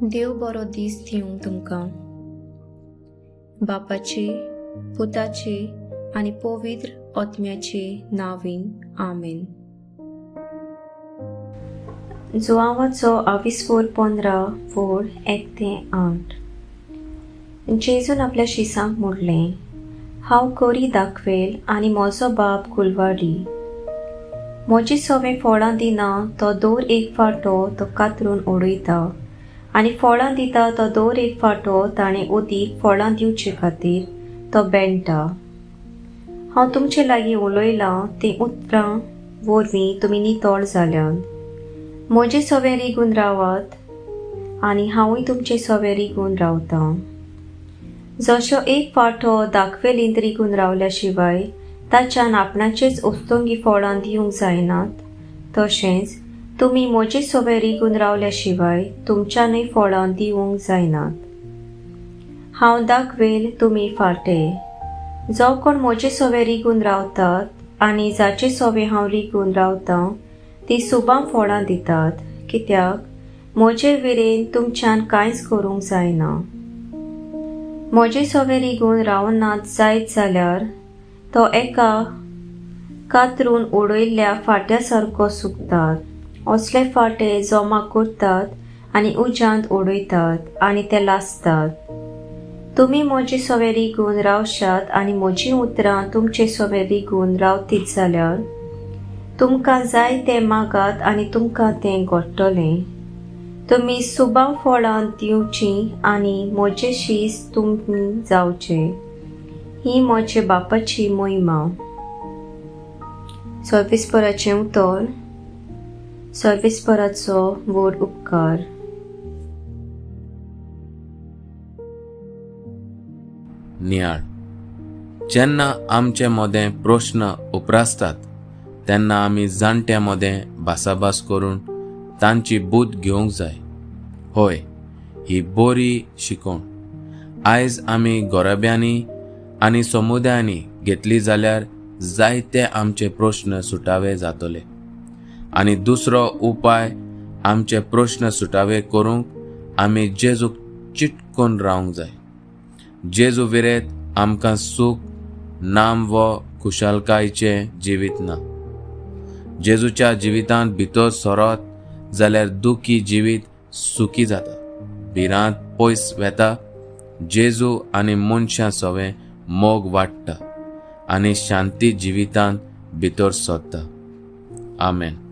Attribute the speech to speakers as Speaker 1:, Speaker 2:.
Speaker 1: देव बरो दीस दिवंक तुमकां. बापाचे, पुताचे आनी पवित्र आत्म्याचे नांवान, आमेन. जुआंवाचो आविस्वोर 15 वोळ 1 ते 8. जेजून आपल्या शिसांक म्हणलें, हांव कोरी दाखवेल आनी म्हजो बाप कुलवाडी. म्हजी सवे फळां दिना तो दर एक फाटो तो कातरून उडयता आनी फळां दिता तो दर एक फाटो ताणें उदीक फळां दिवचे खातीर तो बेणटा. हांव तुमचे लागीं उलयलां तीं उतरां वरवीं तुमी नितळ जाल्यात. म्हजे सवे रिगून रावात आनी हांवूय तुमचे सवे रिगून रावतां. जशो एक फाटो दाखवेलींत रिगून रावल्या शिवाय ताच्यान आपणाचेच उस्तोंगी फळां दिवंक जायनात, तशेंच तुमी म्हजे सवे रिगून रावल्या शिवाय तुमच्यानूय फळां दिवंक जायनात. हांव दाखवेल, तुमी फाटे. जो कोण म्हजे सवे रिगून रावतात आनी जाचे सवे हांव रिगून रावतां ती सुबां फळां दितात, कित्याक म्हजे विरेन तुमच्यान कांयच करूंक जायना. म्हजे सवे रिगून रावनात जायत जाल्यार तो एका कातरून उडयल्ल्या फाट्या सारको सुकतात. असले फाटे जमा करतात आनी उज्यांत उडयतात आनी ते लासतात. तुमी म्हजे सवे रिगून रावशात आनी म्हजीं उतरां तुमचे सवे रिगून रावतीत जाल्यार तुमकां जाय तें मागात आनी तुमकां तें घडटलें. तुमी सुबां फळां दिवचीं आनी म्हजे शीस तुमी जावचे. ही म्हजे बापाची मोहिमा. सर्वेस्पराचें उतर. सर्वेस्पराचो व्हड उपकार.
Speaker 2: नियाळ. जेन्ना आमचे मदें प्रश्न उप्रासतात तेन्ना आमी जाणट्या मदें भासाभास करून तांची बूद घेवंक जाय. हय, ही बरी शिकवण आयज आमी गोराब्यांनी आनी समुदायांनी घेतली जाल्यार जायते आमचे प्रश्न सुटावे जातले. आनी दुसरो उपाय, आमचे प्रश्न सुटावे करूंक आमी जेजूक चिटकून रावंक जाय. जेजू विरेत आमकां सूख, नाम व खुशालकायचें जिवीत ना. जेजूच्या जिवितांत भितर सरत जाल्यार दुखी जिवीत सुखी जाता, भिरांत पयस वेता, जेजू आनी मनशां सवें मोग वाडटा आनी शांती जिवितांत भितर सरता. आमेन.